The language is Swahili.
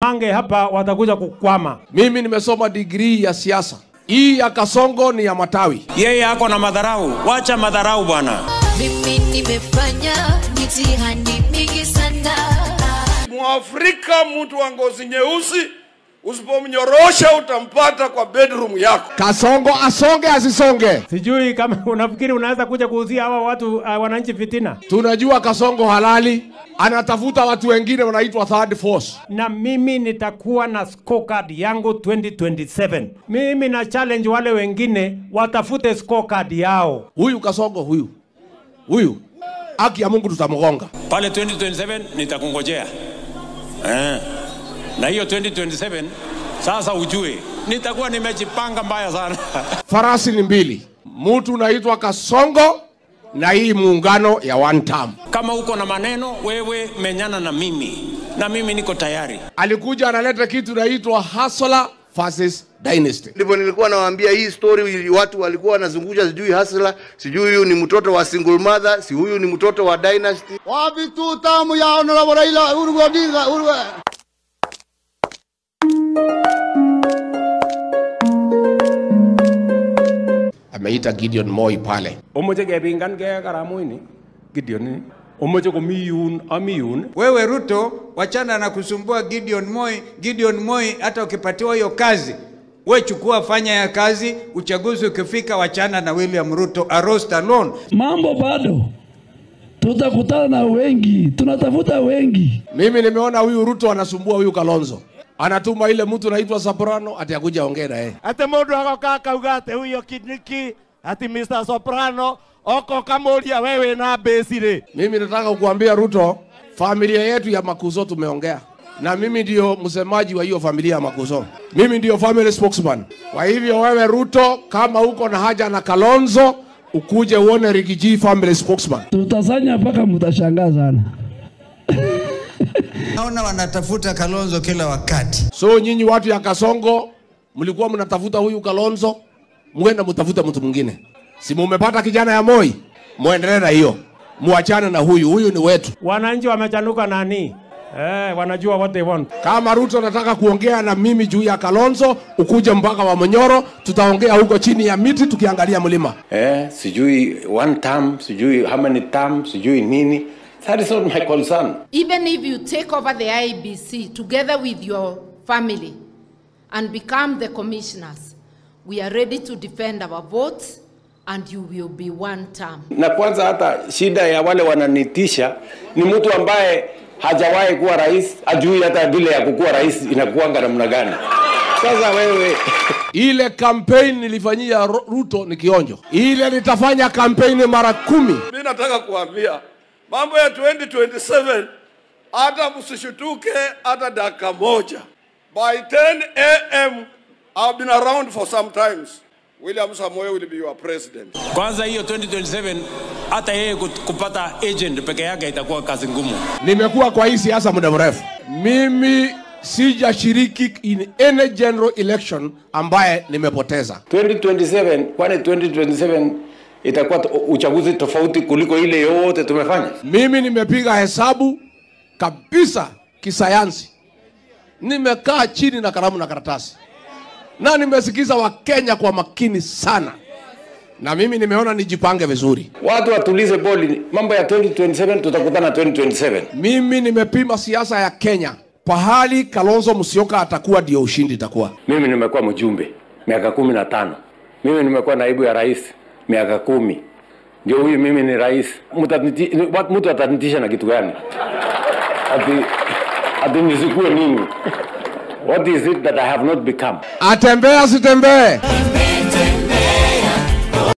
Mange hapa watakuja kukwama. Mimi nimesoma degree ya siasa. Hii ya Kasongo ni ya matawi. Yeye ako na madharau. Wacha madharau bwana. Mimi nimefanya mitihani mingi sana. Mwafrika mtu wa ngozi nyeusi usipomnyorosha utampata kwa bedroom yako. Kasongo asonge asisonge. Sijui kama unafikiri unaweza kuja kuuzia hawa watu wananchi fitina. Tunajua Kasongo halali, anatafuta watu wengine wanaitwa third force. Na mimi nitakuwa na scorecard yangu 2027. Mimi na challenge wale wengine watafute scorecard yao. Huyu Kasongo huyu. Huyu. Haki ya Mungu tutamgonga. Pale 2027 nitakungojea. Na hiyo 2027 sasa ujue nitakuwa nimejipanga mbaya sana. Farasi ni mbili. Mtu unaitwa Kasongo na hii muungano ya one term. Kama uko na maneno wewe menyana na mimi. Na mimi niko tayari. Alikuja analeta kitu inaitwa Hustler versus Dynasty. Ndipo nilikuwa nawaambia hii story, watu walikuwa wanazungusha sijui Hustler, sijui huyu ni mtoto wa single mother, si huyu ni mtoto wa Dynasty. Wapi tu tamu ya Honorable Raila Uhuru Odinga, Uhuru. Ameita Gideon Moi pale. Omoche kepingan ke karamuini Gideon. Omoche komiyun amiyun. Wewe Ruto wachana na kusumbua Gideon Moi. Gideon Moi hata ukipatiwa hiyo kazi, we chukua fanya ya kazi, uchaguzi ukifika wachana na William Ruto, arrest alone. Mambo bado. Tutakutana na wengi, tunatafuta wengi. Mimi nimeona huyu Ruto anasumbua huyu Kalonzo. Anatuma ile mtu anaitwa Soprano ati akuja ongea na yeye. Ate mundu agoka akauga ati huyo Kindiki ati Mr. Soprano oko kamuria wewe na base ri. Mimi nataka kukuambia Ruto, familia yetu ya Makuzo tumeongea. Na mimi ndio msemaji wa hiyo familia ya Makuzo. Mimi ndio family spokesman. Kwa hivyo wewe Ruto, kama uko na haja na Kalonzo, ukuje uone Riggy G family spokesman. Tutasanya mpaka mtashangaa sana. Naona wanatafuta Kalonzo kila wakati. So nyinyi watu ya Kasongo mlikuwa mnatafuta huyu Kalonzo, mwenda mtafuta mtu mwingine. Si mumepata kijana ya Moi, muendelee na hiyo. Muachane na huyu, huyu ni wetu. Wananchi wamechanuka nani? Wanajua what they want. Kama Ruto nataka kuongea na mimi juu ya Kalonzo, ukuje mpaka wa Monyoro, tutaongea huko chini ya miti tukiangalia mlima. Sijui one term, sijui how many term, sijui nini. That is not my concern. Even if you take over the IEBC together with your family and become the commissioners, we are ready to defend our votes and you will be one term. Na kwanza hata shida ya wale wananitisha ni mtu ambaye hajawahi kuwa rais, ajui hata vile ya kukuwa rais inakuanga namna gani. Sasa wewe ile campaign nilifanyia Ruto ni kionjo. Ile nitafanya campaign mara 10. Mimi nataka kuambia mambo ya 2027 hata msishutuke hata dakika moja. By 10 a.m. I've been around for some times. William Samoei will be your president. Kwanza hiyo 2027 hata yeye kupata agent peke yake itakuwa kazi ngumu. Nimekuwa kwa hii siasa muda mrefu. Mimi sijashiriki in any general election ambaye nimepoteza. 2027, kwani 2027 itakuwa uchaguzi tofauti kuliko ile yote tumefanya? Mimi nimepiga hesabu kabisa kisayansi. Nimekaa chini na kalamu na karatasi. Na nimesikiza Wakenya kwa makini sana. Na mimi nimeona nijipange vizuri. Watu watulize boli, mambo ya 2027 tutakutana 2027. Mimi nimepima siasa ya Kenya. Pahali Kalonzo Musyoka atakuwa ndio ushindi itakuwa. Mimi nimekuwa mjumbe miaka 15. Mimi nimekuwa naibu ya rais miaka 10. Ndio huyu mimi ni rais. Mtu atanitisha na kitu gani? Ati nisikue nini? What is it that I have not become? Atembea sitembee.